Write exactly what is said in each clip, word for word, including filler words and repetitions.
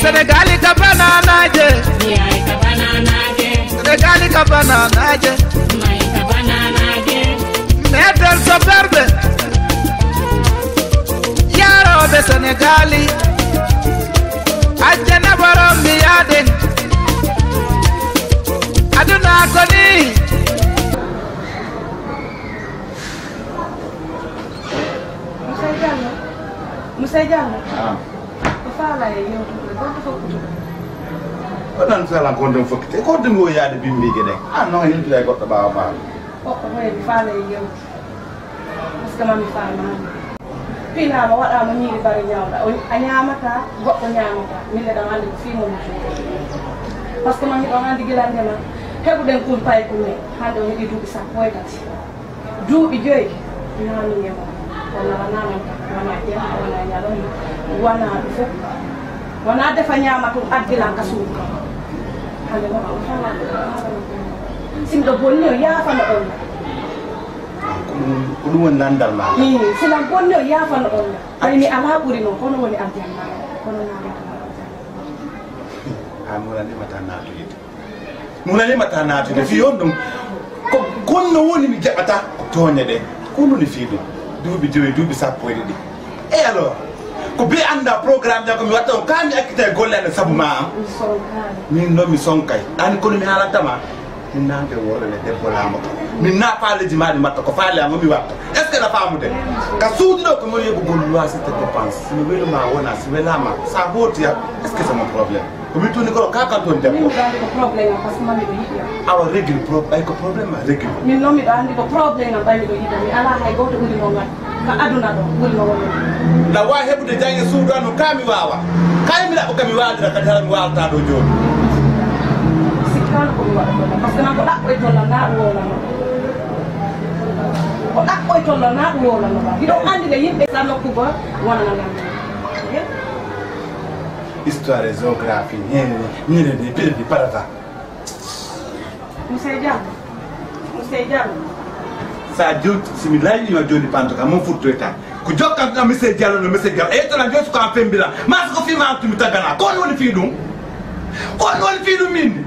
Senegali ka bananaje. Mi ay ka bananaje. Senegali ka bananaje. Mi ay ka bananaje. Meɗen soperɓe. Yaroɓe Senegali. Accana borom mbiyaɗen. Aduna ko ni. Monsieur Diallo. Monsieur Diallo. Ah. Ko faala e yewtude, gonɗo fokkude. Ko nan faala gonɗo fokkite, ko ɗum o yaade bimbiige ɗe. Ah, non, yewtude e goɗɗo ɓaawa faala. O, o hoye mi faala e yewtude. Parce que mami faamaani. Piinaama, waɗaama ñiiri bari ñaawɗa. O, a ñaamata, goɗɗo ñaamata. Min le ɗam anndi ko fii mo mutu. Parce que mami ɗon anndi gila ndema. Heɓuɗen kun pay kun ne. Hannde o heɓi duuɓi sappo e tati. Duuɓi joyi, naamini e mon. Kono wonaa noon tan, wonaa jemma, wonaa ñalawma, wonaa ɗum fof. Wonaa defa ñaama tun addilan ka suudu kam. Hannde noon, on tan waɗi ɗum. Si miɗo bonni, o yaafano on. Ko ɗum, ko ɗum woni lanndal maa? Ii, si lan bonni, o yaafano on. Ay, mi alaa ɓuri noon, kono woni aljanna. Kono naamata aljanna. A muran ɗi mata naatoyde. Muna yimata naatude fii on ɗum. Ko gonno woni mi jaɓata ko tooñe ɗe. Ko ɗum woni fii ɗum. Duuɓi jowi, duuɓi sappo e ɗiɗi. E alors, ko be annda programme jam ko mi watta on, kaa mi accita e golle aɗa sabu ma am. Min noon mi sonkay. Ani kono mi haalanta ma. Min naamde woore le debbo laamo ko. Min na faaleji ma ɗi mbatta ko faale am o mi watta. Est-ce que na faamude? Ka suudu ɗo ko mo yoɓugol loisir tes dépenses. Si mi weli ma wona, si wela ma, sa hooti ya. Est-ce que c'est mon problème? Ko min tuni ko ka kan ton debbo. Min ɗo andi ko problème am, parce que mami ɗo yiɗi am. Awa régil problème, ay ko problème ma régil. Min noon miɗo andi ko problème am, ɓay miɗo yiɗi am. Mi alaa hay gooto ɓuri mo ngal. Ka aduna ɗo ɓuri mo woni. Na waawi heɓude jam e suudu am no ka mi waawa. Kay mi ɗaɓɓo ka mi waalira kadi hara mi waalata ɗo jooni. Sikkano ko mi waɗa ɗo, parce que nan ko ɗaɓɓoytol lan na ɗum wowlano. Ko ɗaɓɓoytol lan na ɗum wowlano. Hiɗo andi le yimɓe sa nokku ba wonana lan. Histoire et géographie, ñene, ñene, pire di parata. Monsieur Diallo. Monsieur Diallo. Sa jot, si mi layi ma joni panto ka mon futtoyta. Ko jokkan ɗum Monsieur Diallo no Monsieur Diallo. E to na jot ko an fembira. Mas ko fi ma tumi tagana. Ko woni fi ɗum? Ko woni fi ɗum min?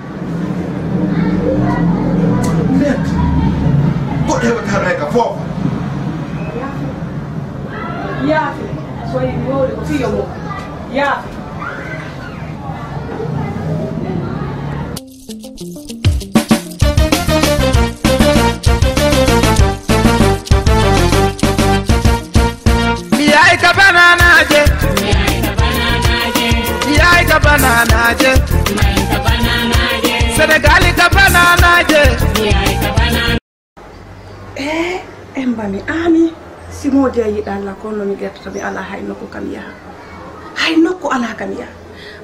Net. Ko heɓata ka fof. Yaafi. So yi mawɗo ko fiyo mo. Yaafi. Mi yaay ka bananaje. Mi yaay ka bananaje. Senegali ka bananaje. Eh, Emba mi aami. Si moodi a yiɗa Allah, kono mi ƴettata, mi alaa hay nokku kam yaha. Hay nokku alaa kam yaha.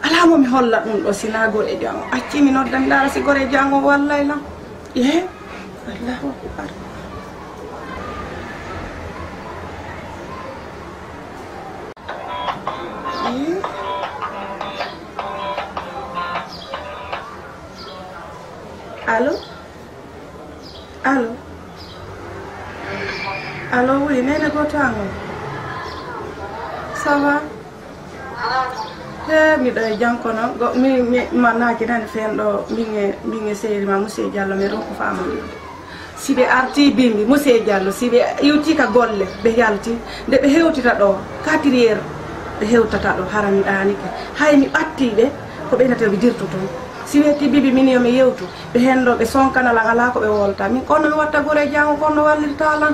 Alaa mo mi holla ɗum ɗo, si naa goreejo am o accii mi nodda, mi ndaara si goreejo am o wallay lan. Eh, Allahu Akbar. Eh. Allo? Allo? Allo, oui, Néné Gotango. Ça va? He, miɗo e jam kono, go-, mi, mi, ma naaki nani fen ɗo, min e, min e sehil ma, Monsieur Diallo, mi ronko faamande. Si ɓe arti bimbi, Monsieur Diallo, si ɓe iwti ka golle, ɓe yalti, nde ɓe hewtita ɗo, quatre heures, ɓe hewtata ɗo, hara mi ɗaanike. Hay mi ɓatti ɓe, ko ɓe nata mi dirto toon. Si weeti bibi min yo mi yewtu, ɓe hen ɗo ɓe sonkana lan alaa ko ɓe wolta. Min kono mi watta gure jango kono wallirta lan.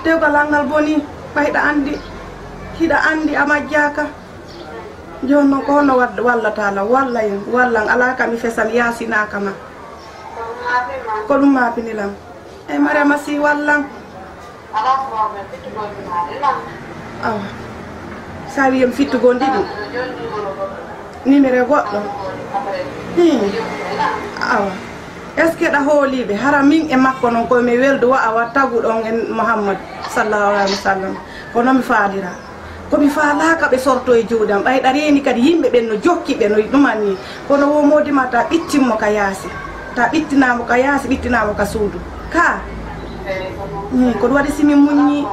Dewgal an ngal boni, ɓayɗa andi, hiɗa andi a majjaka. Jooni noon ko honno wad-, wallata lan? Walla en, wallan alaa ka mi fesa mi yaasinaaka ma. Ko ɗum maapini lan. Ey Mariama si wallan. Awa. Sa wiyam fittugol ɗiɗi. Numéro goɗɗo. Hmm. Awa. Est-ce que ɗa hooliɓe? Hara min e makko noon koye men weldu wa awa taguɗon en Muhammad sallallahu alaihi wasallam. Kono mi faalira. Ko mi faalaaka ɓe sorto e juuɗe am. Ɓay ɗa reeni kadi yimɓe ɓen no jokki ɓe no ɗuman ni. Kono wo moodi ma ta ɓittin mo ka yaasi. Ta ɓittinaa mo ka yaasi, ɓittinaa mo ka suudu. Ka? Hmm, ko ɗum waɗi si min muññi.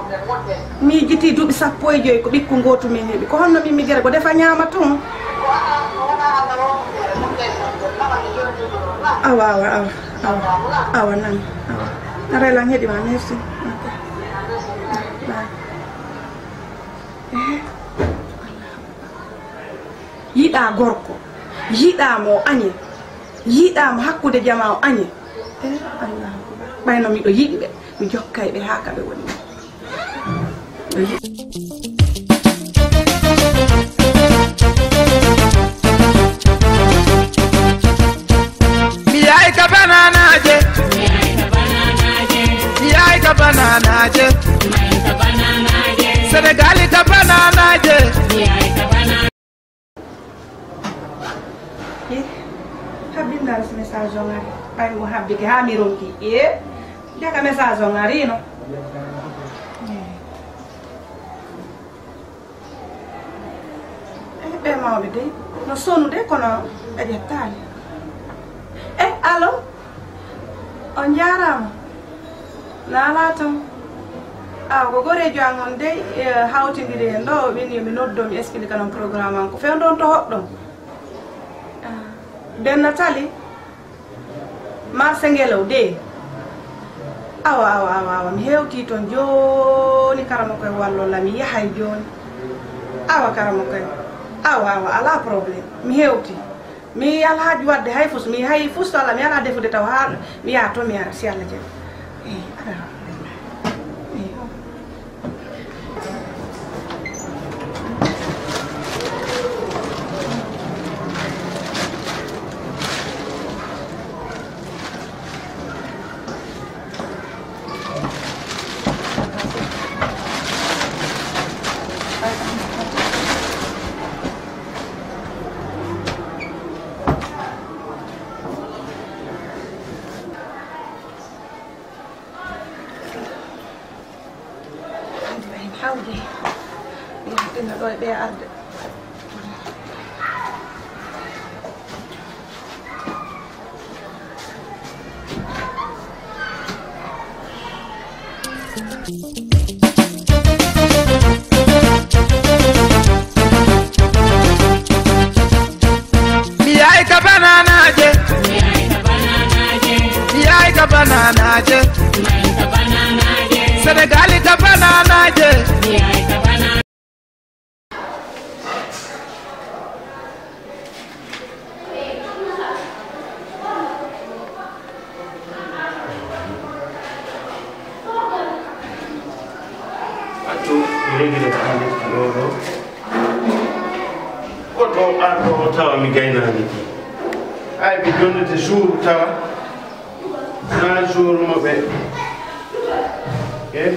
Miijiti duuɓi sappo e joyi ko ɓikku ngootu min heɓi. Ko honno min mi gere ko defa ñaama tun? Awa, awa, awa, awa, awa, nan, awa. Aray lan heɗi ma, merci. Ok. Bye. Eh. Yiɗa gorko, yiɗa mo o añe, yiɗa mo hakkunde jama o añe. Eh, Allahu Akbar. Ɓayno miɗo yiɗi ɓe, mi jokkay ɓe haa ka ɓe woni. Mi yaay ka bananaaje. Mi yaay ka bananaaje. Senegali ka bananaaje. Eh, habbindaras message on ari. Ɓay mo habbike haa mi ronki. Eh, jaka message on ari no. Eh. Eh, ɓe mawɓe dey no sonude, kono ɓe ƴettaali. Eh, allo? On njaaraama. Naalaa tan. Awa, ko goreejo an on dey, eh, hawtindiri en ɗo, o wini yo mi noddo, mi explique non programme an. Ko fewndo on to hoɗɗon? Ah, Benna Tali? Marché Ngelaw de. Awa, awa, awa, awa, mi hewti toon jooni, karamokoye wallo la, mi yahay jooni. Awa, karamokoye. Awa, awa, alaa problème. Mi hewti. Mi alaa haaju waɗde hay fus, mi hay fus to Allah, mi alaa defude taw haa mi yaha toon, mi ara, si Allah jaɓi. Eey, aɗa. Eey. Hannde ɓay mi hawde, mi yahtina ɗo e ɓe arde. Mi yaay ka bananaaje. Mi yaay ka bananaaje. Senegali ka bananaaje. Accu, mi regile ko hannde ɗo ɗo. Goɗɗo o arɗo o tawa mi gaynaani. Ay, ɓe jonnete jour tawa. Naa jour mo ɓe. Eh?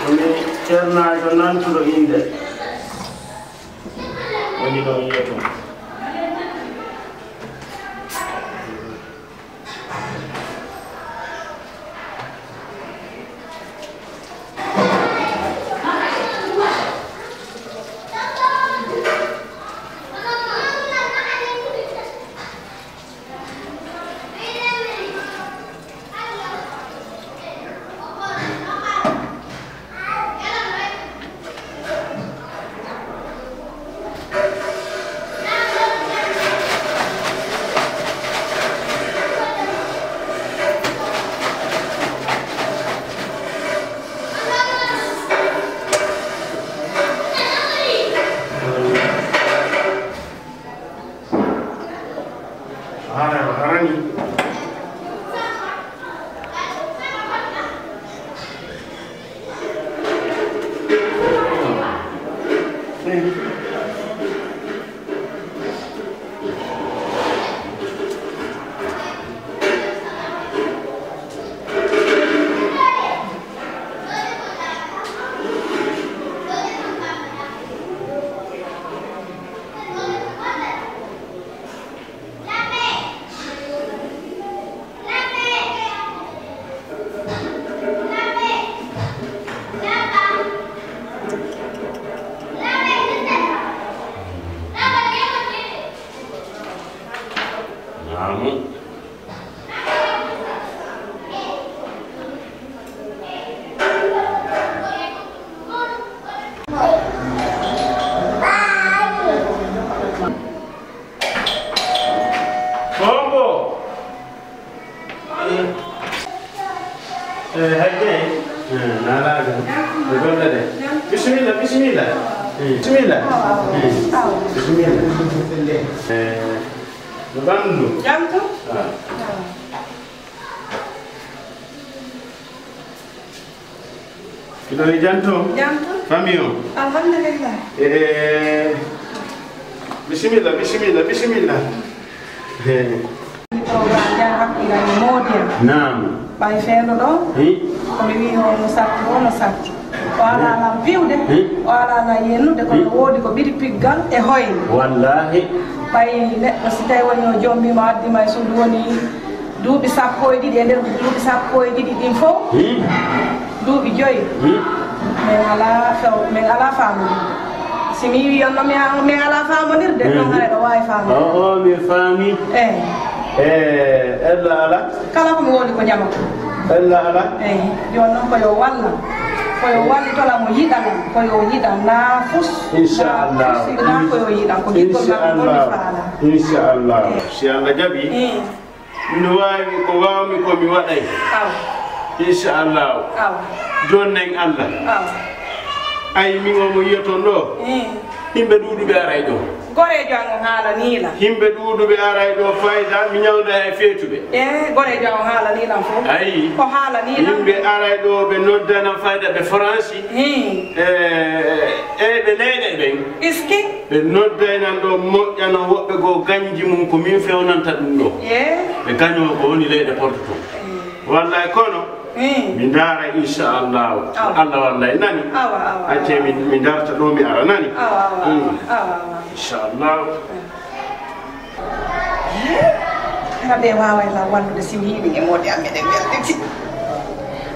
Komi ceernaajo nantuɗo innde. Woni ɗo yeeso. Hara, harani. Eh, hajje, eh, naalaagal. Ko golle ɗe. Bisimilla, bisimilla. Eh, bisimilla. Eh, bisimilla. Eh, no ɓanndu? Jam to? Ah. Miɗo e jam to? Jam to? Famille o? Alhamdulillah. Eh, bisimilla, bisimilla, bisimilla. Eh. Programme Jam Hakkilani Moodi am. Naam. Ɓay feendo ɗo, hi, ko mi wi'i hono sattu, hono sattu. O alaa lan piwde, hi, o alaa lan yennude, kono, hi, woodi ko ɓuri piggal e hoyre. Wallaahi. Ɓay neɗɗo si tawi woni o jommiima addi ma e suudu woni duuɓi sappo e ɗiɗi, e nder duuɓi sappo e ɗiɗi ɗin fof, hi, duuɓi joyi, hi, min alaa few-, min alaa faamude. Si mi wi'i on no mi a-, mi alaa faamondirde, hmm, ɗon haray ɗo waawi faamude. O, o, mi faami. Eh. Eh, ella alaa? Kala ko mi woni ko ñama. Ella alaa? Eh, jooni noon ko yo wallan. Ko yo wallito lan, o yiɗa lan, ko yo yiɗan, naa fus, inchallah, naa fus, naa ko yo yiɗan, ko giggol makko ngol mi faalaa. Inchallah. Eh. Si Allah jaɓi. Eh. Miɗo waawi ko waawmi ko mi waɗay. Aw. Inchallahu. Aw. Jonnen Allah. Aw. Ay, min o mo yiyaton ɗo. Mm. Yimɓe ɗuuɗuɓe aray ɗo. Goreejo an o haalanii lan. Yimɓe ɗuuɗuɓe aray ɗo fayda, mi ñawda e feetuɓe. Eh, goreejo an o haalanii lan fof. Ayi. O haalanii lan. Yimɓe aray ɗo, ɓe noddana fayda, ɓe Faransi. Mm. Eh, eh, ɓe leyɗe ɓen. Iski. Ɓe nodday nan ɗo moƴƴano woɓɓe goo ganji mum ko min fewnanta ɗum ɗo. Yee. Ɓe gañoo ko woni leyɗe porto to. Mm. Wallay kono, mm, mi ndaara inchallahu. Awa. Allah wallay nani. Awa, awa, acce awa. Mi, mi darta ɗo mi ara nani. Awa, awa, mm, awa, awa, awa. Inchallahu. Mm. Hara ɓe waaway lan wallude si mi yiɗi e moodi am meɗen welditi.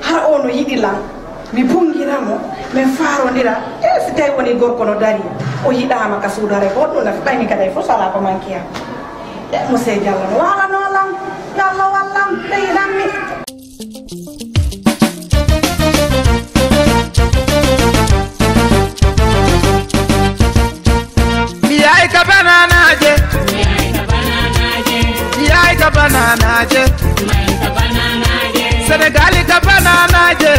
Hara o no yiɗi lan, mi bungira mo, min faarondira. E si tawi woni gorko no dari, o yiɗaama ka suudu, haray ko honɗum nafi? Ɓay min kadi hay fof so alaa ko manki am. E Muse Jallo no waalanoo lan, yo Allah wallan, ɓe yiɗan mi. Mi yaay ka bananaaje. Mi yaay ka bananaaje. Senegaali ka bananaaje.